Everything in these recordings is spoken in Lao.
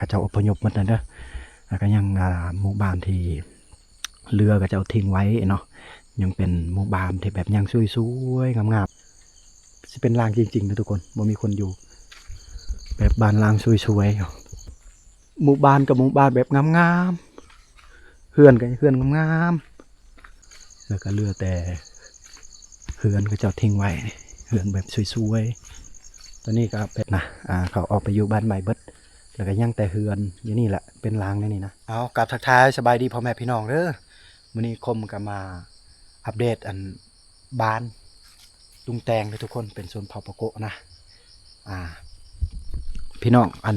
ເຂົາເຈົ້າອົບພະຍົບໝົດແລ້ວເດີ. ແລ້ວກໍຍັງ ອ່າ ໝູ່ບ້ານທີ່ເຫຼືອເຂົາເຈົ້າຖິ້ມໄວ້ເນາະ ຍັງເປັນໝູ່ບ້ານທີ່ແບບຍັງສວຍໆ ງາມໆ. ຊິເປັນລາງຈິງໆ ນະທຸກຄົນ ບໍ່ມີຄົນຢູ່ ແບບບ້ານລາງສວຍໆ. ໝູ່ບ້ານກໍໝູ່ບ້ານແບບງາມໆ ເຮືອນກໍເຮືອນງາມໆ ແລ້ວກໍເຫຼືອແຕ່ເຮືອນເຂົາເຈົ້າຖິ້ມໄວ້ ເຮືອນແບບສວຍໆ. ຕອນນີ້ກໍເປັນນະ ອ່າ ເຂົາອອກໄປຢູ່ບ້ານໃໝ່ເບິດ ແລ້ວກໍຍັງແຕ່ເຮືອນຢູ່ນີ້ແຫຼະ ເປັນລາງໃນນີ້ນະ. ເອົາ ກາບທັກທາຍສະບາຍດີພໍ່ແມ່ພີ່ນ້ອງເດີ. ມື້ນີ້ຄົມກໍມາອັບເດດອັນ ບ້ານລຸງແຕງເດີທຸກຄົນ ເປັນຊົນເຜົ່າປາໂກະນະ. ອ່າ ພີ່ນ້ອງ ອັນ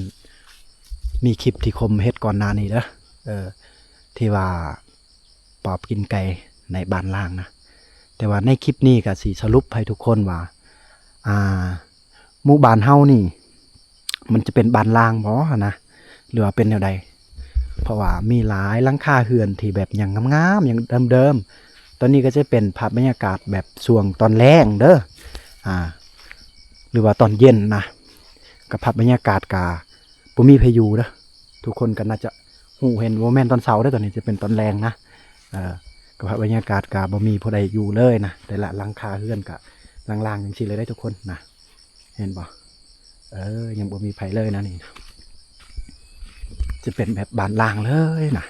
ມີຄລິບທີ່ຄົມເຮັດກ່ອນໜ້ານີ້ເດີ ເອີ ທີ່ວ່າປອບກິນໄກ່ໃນບ້ານລາງນະ. ແຕ່ວ່າໃນຄລິບນີ້ກໍຊິສະຫຼຸບໃຫ້ທຸກຄົນວ່າ ອ່າ ໝູ່ບ້ານເຮົານີ້ ມັນຈະເປັນບ້ານລາງບໍ່ຫັ້ນນະ ຫຼືວ່າເປັນແນວໃດ? ເພາະວ່າມີຫຼາຍຫຼັງຄາເຮືອນທີ່ແບບຍັງງາມໆ ຍັງເດີມໆ. ຕອນນີ້ກໍຈະເປັນພາບບັນຍາກາດແບບຊ່ວງຕອນແລງເດີ ອ່າ ຫຼືວ່າຕອນເຢັນນະ ກໍພາບບັນຍາກາດກໍບໍ່ມີໃຜຢູ່ເດີ. ທຸກຄົນກໍໜ້າຈະຮູ້ເຫັນ ບໍ່ແມ່ນຕອນເຊົ້າເດີ ຕອນນີ້ຈະເປັນຕອນແລງນະ. ເອີ ກໍພາບບັນຍາກາດກໍບໍ່ມີຜູ້ໃດຢູ່ເລີຍນະ ແຕ່ລະຫຼັງຄາເຮືອນກໍລາງໆ ຈັ່ງຊີ້ເລີຍເດ້ທຸກຄົນນະ. ເຫັນບໍ່? ເອີ ຍັງບໍ່ມີໃຜເລີຍນະນີ້ ຈະເປັນແບບບ້ານລາງເລີຍນະ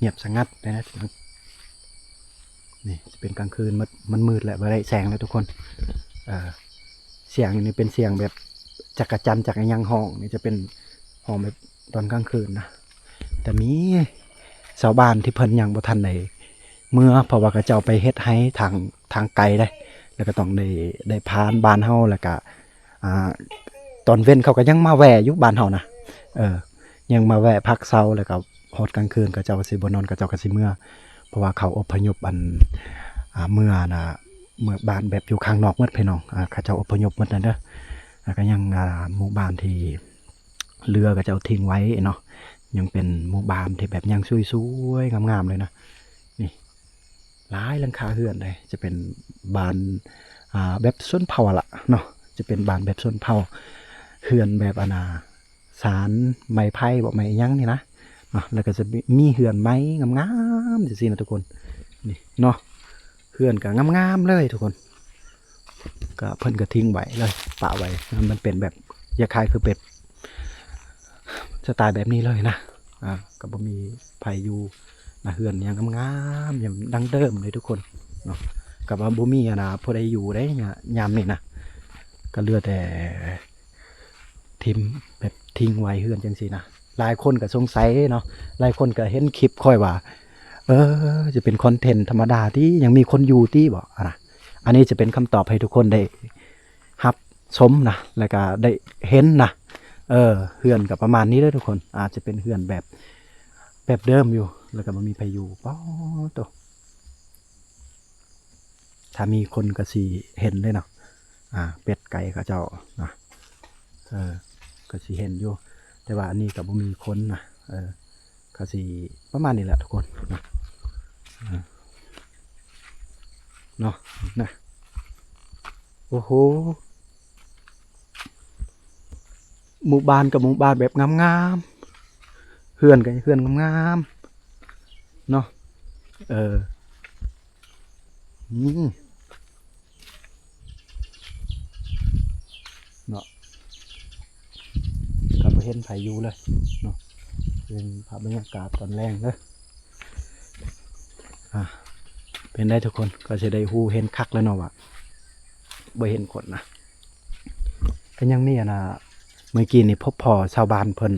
ງຽບສະຫງັດເລີຍນະ. ນີ້ຈະເປັນກາງຄືນ ມັນ ມັນມືດແລ້ວ ບໍ່ໄດ້ແສງແລ້ວທຸກຄົນ. ເອີ ສຽງນີ້ເປັນສຽງແບບຈັກກະຈັ່ນ ຈັກອີ່ຫຍັງຮ້ອງ ນີ້ຈະເປັນຮ້ອງແບບຕອນກາງຄືນນະ. ແຕ່ມີຊາວບ້ານທີ່ເພິ່ນຍັງບໍ່ທັນໄດ້ເມືອ ເພາະວ່າເຂົາເຈົ້າໄປເຮັດໄຮ່ທາງ ທາງໄກເດ້ ແລ້ວກໍຕ້ອງໄດ້ ໄດ້ຜ່ານບ້ານເຮົາ ແລ້ວກໍ ອ່າ ຕອນເວັນເຂົາກໍຍັງມາແວ່ຢູ່ບ້ານເຮົານະ. ເອີ ຍັງມາແວ່ພັກເຊົາ ແລ້ວກໍຮອດກາງຄືນເຂົາເຈົ້າກໍຊິບໍ່ນອນ ເຂົາເຈົ້າກໍຊິເມືອ ເພາະວ່າເຂົາອົບພະຍົບ ອັນ ອ່າ ເມືອນະ ເມືອບ້ານແບບຢູ່ຂ້າງນອກໝົດພີ່ນ້ອງ. ອ່າ ເຂົາເຈົ້າອົບພະຍົບໝົດແລ້ວເດີ ແລ້ວກໍຍັງ ອ່າ ໝູ່ບ້ານທີ່ ເຫຼືອເຂົາເຈົ້າຖິ້ມໄວ້ເນາະ ຍັງເປັນໝູ່ບ້ານທີ່ແບບຍັງສວຍໆ ງາມໆ ເລີຍນະ. ນີ້ຫຼາຍຫຼັງຄາເຮືອນເລີຍ ຈະເປັນບ້ານ ອ່າ ແບບຊົນເຜົ່າຫັ້ນລະເນາະ ຈະເປັນບ້ານແບບຊົນເຜົ່າ ເຮືອນແບບ ອັນນ່າ ສານໄມ້ໄຜ່ບໍ ໄມ້ຫຍັງນີ້ນະເນາະ. ແລ້ວກໍຈະມີ ມີເຮືອນໄມ້ງາມໆ ຈັ່ງຊີ້ນະທຸກຄົນ ນີ້ເນາະ. ເຮືອນກໍງາມໆ ເລີຍທຸກຄົນ ກໍເພິ່ນກໍຖິ້ມໄວ້ເລີຍ ປະໄວ້ ມັນເປັນແບບ ຄ້າຍໆ ຄືແບບສະໄຕແບບນີ້ເລີຍນະ. ອ່າ ກໍບໍ່ມີໃຜຢູ່ນະ ເຮືອນຍັງງາມໆ ຍັງດັ້ງເດີມເລີຍທຸກຄົນເນາະ. ກໍວ່າບໍ່ມີ ອັນນ່າ ຜູ້ໃດຢູ່ເດ້ຍາມນີ້ນະ ກໍເຫຼືອແຕ່ ຖິ້ມ ແບບຖິ້ມໄວ້ເຮືອນຈັ່ງຊີ້ນະ. ຫຼາຍຄົນກໍສົງໄສເນາະ ຫຼາຍຄົນກໍເຫັນຄລິບຂ້ອຍວ່າ ເອີ ຈະເປັນຄອນເທັນທຳມະດາຕິ ຍັງມີຄົນຢູ່ຕິບໍ ຫັ້ນນະ. ອັນນີ້ຈະເປັນຄຳຕອບໃຫ້ທຸກຄົນໄດ້ຮັບຊົມນະ ແລ້ວກໍໄດ້ເຫັນນະ. ເອີ ເຮືອນກໍປະມານນີ້ເດີທຸກຄົນ ອາດຈະເປັນເຮືອນແບບ ແບບເດີມຢູ່ ແລ້ວກໍບໍ່ມີໃຜຢູ່. ປາໂຕ ຖ້າມີຄົນກໍຊິເຫັນເດ້ເນາະ ອ່າ ເປັດໄກ່ເຂົາເຈົ້ານະ ເອີ ກໍຊິເຫັນຢູ່ ແຕ່ວ່າອັນນີ້ກໍບໍ່ມີຄົນນະ ເອີ ກໍຊິປະມານນີ້ແຫຼະທຸກຄົນນະ ເອີ ເນາະ ນະ. ໂອ້ໂຫ ໝູ່ບ້ານກໍໝູ່ບ້ານແບບງາມໆ ເຮືອນກໍເຮືອນງາມໆ ເນາະ ເອີ ອືມ ເນາະ ກໍບໍ່ເຫັນໃຜຢູ່ເລີຍເນາະ. ເປັນພາບບັນຍາກາດຕອນແລງເດີ ອ່າ ເປັນໄດ໋ທຸກຄົນ ກໍຊິໄດ້ຮູ້ເຫັນຄັກແລ້ວເນາະວ່າບໍ່ເຫັນຄົນນະ. ກໍຍັງມີ ອັນນ່າ ມື້ກີ້ນີ້ພົບພໍ້ຊາວບ້ານເພິ່ນ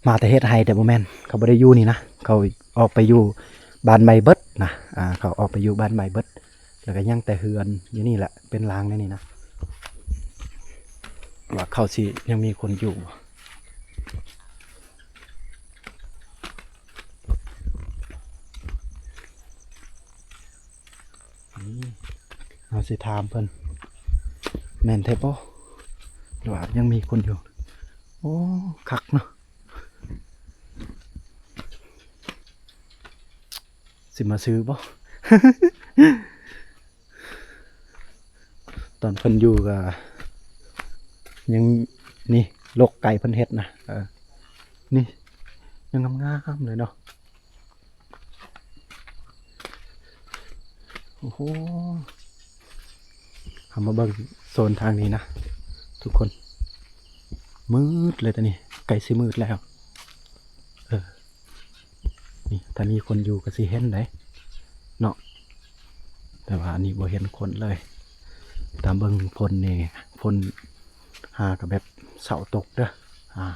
ມາແຕ່ເຮັດໄຮ່ ແຕ່ບໍ່ແມ່ນ ເຂົາບໍ່ໄດ້ຢູ່ນີ້ນະ ເຂົາອອກໄປຢູ່ບ້ານໃໝ່ເບິດນະ ອ່າ ເຂົາອອກໄປຢູ່ບ້ານໃໝ່ເບິດ ແລ້ວກໍຍັງແຕ່ເຮືອນຢູ່ນີ້ແຫຼະ ເປັນລາງໃນນີ້ນະ ວ່າເຂົາຊິຍັງມີຄົນຢູ່ບໍ່. ອືມ ເຮົາຊິຖາມເພິ່ນ ແມ່ນແທ້ບໍ່ ຫຼືວ່າຍັງມີຄົນຢູ່? ໂອ້ ຄັກເນາະ ຊິມາຊື້ບໍ່? ຕອນເພິ່ນຢູ່ກໍຍັງ ນີ້ ລົກໄກ່ເພິ່ນເຮັດນະ ເອີ. ນີ້ ຍັງງາມໆເລີຍເນາະ. ໂອ້ໂຫ ເຮົາມາເບິ່ງໂຊນທາງນີ້ນະທຸກຄົນ. ມືດເລີຍຕອນນີ້ ໃກ້ຊິມືດແລ້ວ. ເອີ ນີ້ ຖ້າມີຄົນຢູ່ກໍຊິເຫັນໄດເນາະ, ແຕ່ວ່າອັນນີ້ບໍ່ເຫັນຄົນເລີຍ. ຕາມເບິ່ງຝົນນີ້ ຝົນຫາກໍແບບເຊົ້າຕົກເດີ. ອ່າ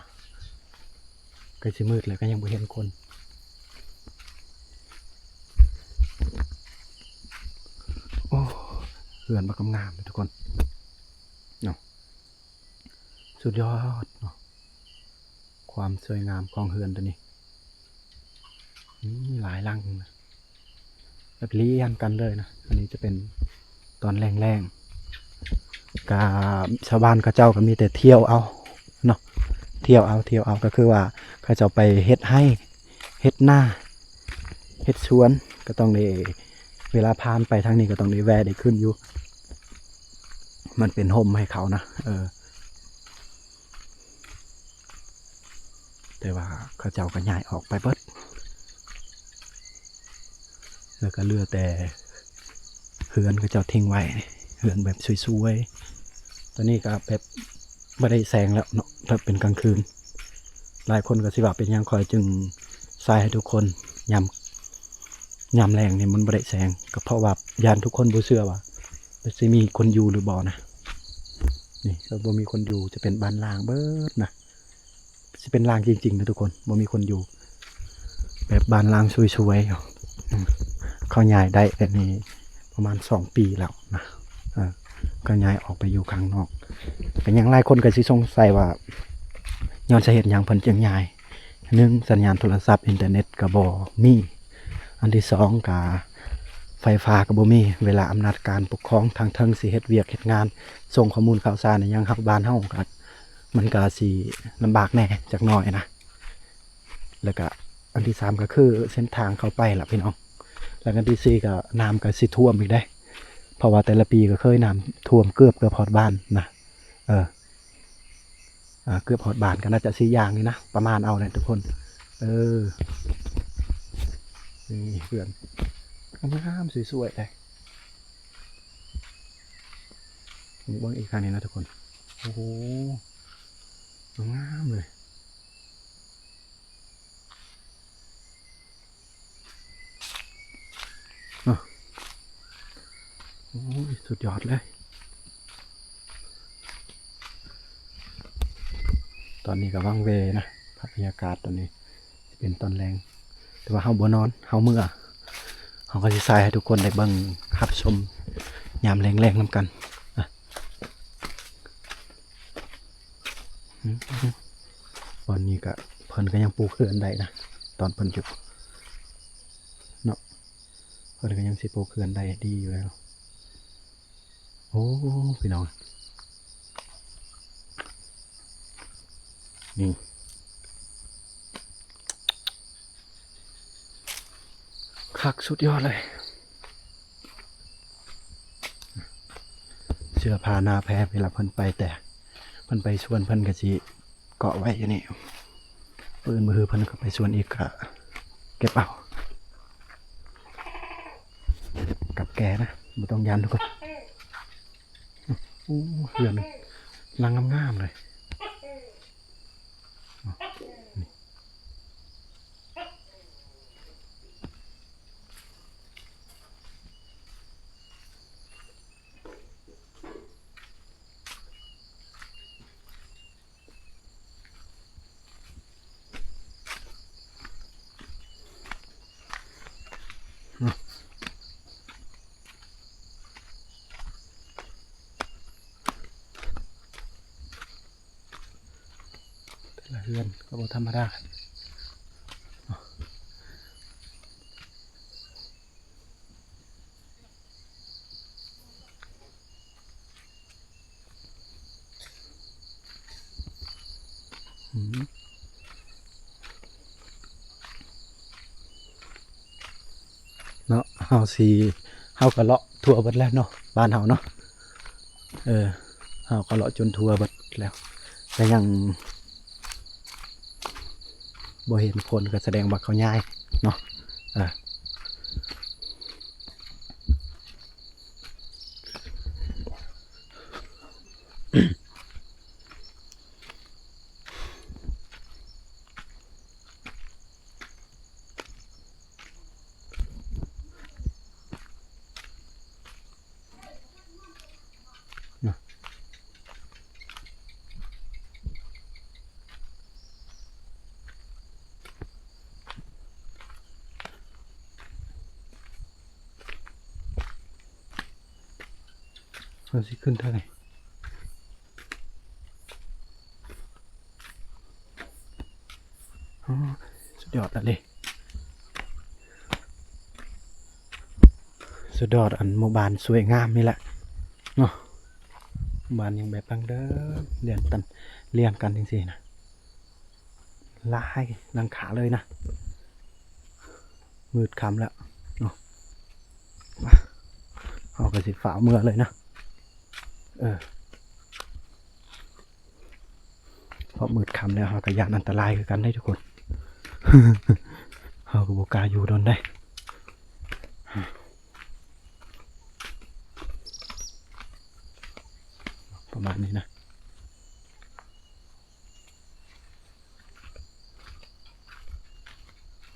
ໃກ້ຊິມືດແລ້ວກໍຍັງບໍ່ເຫັນຄົນ. ໂອ້ ເຮືອນບັກງາມໆເລີຍທຸກຄົນເນາະ. ສຸດຍອດເນາະ ຄວາມສວຍງາມຂອງເຮືອນໂຕນີ້. ມີຫຼາຍຫຼັງນະ ແບບລຽງກັນເລີຍນະ. ອັນນີ້ຈະເປັນຕອນແລງໆ ກະຊາວບ້ານເຂົາເຈົ້າກໍມີແຕ່ທ່ຽວເອົາເນາະ, ທ່ຽວເອົາ ທ່ຽວເອົາ ກໍຄືວ່າເຂົາເຈົ້າໄປເຮັດໄຮ່ ເຮັດນາ ເຮັດສວນ ກໍຕ້ອງໄດ້ ເວລາຜ່ານໄປທາງນີ້ກໍຕ້ອງໄດ້ແວ່ໄດ້ຂຶ້ນຢູ່. ມັນເປັນຮົ່ມໃຫ້ເຂົານະ ເອີ ແຕ່ວ່າເຂົາເຈົ້າກໍຍ້າຍອອກໄປເບິດ ແລ້ວກໍເຫຼືອແຕ່ເຮືອນເຂົາເຈົ້າຖິ້ມໄວ້ ເຮືອນແບບສວຍໆ. ຕອນນີ້ກໍແບບບໍ່ໄດ້ແສງແລ້ວເນາະ ຖ້າເປັນກາງຄືນ. ຫຼາຍຄົນກໍຊິວ່າເປັນຫຍັງຂ້ອຍຈຶ່ງສາຍໃຫ້ທຸກຄົນ ຍາມ ຍາມແລງນີ້ມັນບໍ່ໄດ້ແສງ ກໍເພາະວ່າຢ້ານທຸກຄົນບໍ່ເຊື່ອວ່າຊິມີຄົນຢູ່ຫຼືບໍ່ນະ. ນີ້ກໍບໍ່ມີຄົນຢູ່ ຈະເປັນບ້ານຮ້າງເບິດນະ. ຊິເປັນຮ້າງຈິງໆນະທຸກຄົນ ບໍ່ມີຄົນຢູ່ ແບບບ້ານຮ້າງສວຍໆ. ອືມ ເຂົາຍ້າຍໄດ້ແບບນີ້ປະມານສອງປີແລ້ວນະ. ເອີ ເຂົາຍ້າຍອອກໄປຢູ່ຂ້າງນອກ. ກໍຍັງຫຼາຍຄົນກໍຊິສົງໄສວ່າຍ້ອນສາເຫດຫຍັງເພິ່ນຈຶ່ງຍ້າຍ. ໜຶ່ງ ສັນຍານໂທລະສັບ ອິນເຕີເນັດກໍບໍ່ມີ. ອັນທີສອງ ກະໄຟຟ້າກໍບໍ່ມີ. ເວລາອຳນາດການປົກຄອງທາງເທິງຊິເຮັດວຽກເຮັດງານ ສົ່ງຂໍ້ມູນຂ່າວສານຫຍັງເຮົາ ບ້ານເຮົາກໍ ມັນກະຊິລຳບາກແດ່ຈັກໜ້ອຍນະ. ແລ້ວກະອັນທີສາມກໍຄືເສັ້ນທາງເຂົ້າໄປລະພີ່ນ້ອງ. ແລ້ວອັນທີສີ່ກໍນ້ຳກໍຊິຖ້ວມອີກເດ້ ເພາະວ່າແຕ່ລະປີກໍເຄີຍນ້ຳຖ້ວມເກືອບ ເກືອບຮອດບ້ານນະ. ເອີ ອ່າ ເກືອບຮອດບ້ານກໍໜ້າຈະສີ່ຢ່າງນີ້ນະ ປະມານເອົາແຫຼະທຸກຄົນ. ເອີ ນີ້ເຮືອນງາມໆ ສວຍໆເດ້. ເບິ່ງອີກຂ້າງນີ້ນະທຸກຄົນ ໂອ້ໂຫ ງາມເລີຍ. ເນາະ ໂອ້ຍ ສຸດຍອດເລີຍ. ຕອນນີ້ກໍວັງເວນະ ພາບບັນຍາກາດຕອນນີ້ ເປັນຕອນແລງ ແຕ່ວ່າເຮົາບໍ່ນອນ ເຮົາເມືອ ເຮົາກໍຊິສາຍໃຫ້ທຸກຄົນໄດ້ເບິ່ງຮັບຊົມຍາມແລງໆນຳກັນ. ອືມ ຕອນນີ້ກະເພິ່ນກໍຍັງປູກເຮືອນໄດ້ນະ ຕອນເພິ່ນຢູ່ເນາະ ເພິ່ນກໍຍັງຊິປູກເຮືອນໄດ້ດີຢູ່ແລ້ວ. ໂອ້ ພີ່ນ້ອງ ນີ້ ຄັກສຸດຍອດເລີຍ. ເສື້ອຜ້າໜ້າແພເວລາເພິ່ນໄປ ແຕ່ເພິ່ນໄປສວນ ເພິ່ນກໍຊິເກາະໄວ້ຢູ່ນີ້. ມື້ອື່ນມື້ຮືເພິ່ນກໍໄປສວນອີກ ກໍເກັບເອົາກັບແກນະ ບໍ່ຕ້ອງຢ້ານທຸກຄົນ. ໂອ້ ເຮືອນຫຼັງງາມໆເລີຍ. ແຕ່ລະເຮືອນກໍບໍ່ທຳມະດາ. ອືມ ເນາະ ເຮົາຊິ ເຮົາກໍເລາະທົ່ວເບິດແລ້ວເນາະ ບ້ານເຮົາເນາະ. ເອີ ເຮົາກໍເລາະຈົນທົ່ວເບິດແລ້ວ ກໍຍັງ ບໍ່ເຫັນຄົນກໍສະແດງວ່າເຂົາຍ້າຍເນາະ. ເອີ ເຮົາຊິຂຶ້ນທາງໃດ? ອໍ ສຸດຍອດອີ່ຫຼີ ສຸດຍອດ ອັນໝູ່ບ້ານສວຍງາມນີ້ແຫຼະເນາະ. ໝູ່ບ້ານຍັງແບບດັ້ງເດີມ ລຽງກັນ ລຽງກັນຈັ່ງຊີ້ນະ ຫຼາຍຫຼັງຄາເລີຍນະ. ມືດຄ່ຳແລ້ວເນາະ ເຮົາກໍຊິຟ້າວເມືອເລີຍນະ. ເອີ ເພາະມືດຄ່ຳແລ້ວ ເຮົາກໍຢ້ານອັນຕະລາຍຄືກັນເດ້ທຸກຄົນ. ເຮົາກໍບໍ່ກ້າຢູ່ດົນໃດ. ປະມານນີ້ນະ.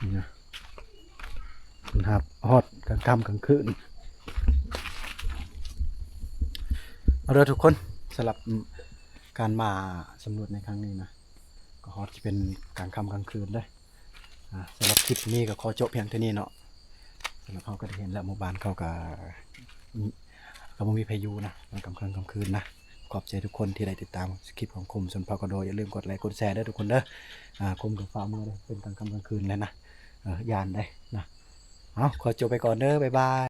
ນີ້ນະ ເພິ່ນຮັບຮອດກາງຄ່ຳກາງຄືນ. ເອົາເດີທຸກຄົນ ສຳລັບ ອາ ການມາສຳຫຼວດໃນຄັ້ງນີ້ນະ ກໍຮອດຊິເປັນກາງຄ່ຳກາງຄືນເດີ. ອາ ສຳລັບຄລິບນີ້ກໍຂໍຈົບພຽງເທົ່ານີ້ເນາະ. ສຳລັບເຮົາກໍໄດ້ເຫັນແລ້ວ ໝູ່ບ້ານເຂົາກໍ ອືມ ກໍບໍ່ມີໃຜຢູ່ນະ ຕອນກາງຄ່ຳກາງຄືນນະ. ຂອບໃຈທຸກຄົນທີ່ໄດ້ຕິດຕາມຄລິບຂອງຄົມຊົນເຜົ່າກະໂດ. ຢ່າລືມກົດໄລກົດແຊເດີທຸກຄົນເດີ. ອາ ຄົມກໍຟ້າວເມືອເດີ ເປັນກາງຄ່ຳກາງຄືນແລ້ວນະ. ເອີ ຢ້ານເດ້ນະ. ເອົາ ຂໍຈົບໄປກ່ອນເດີ ບາຍບາຍ.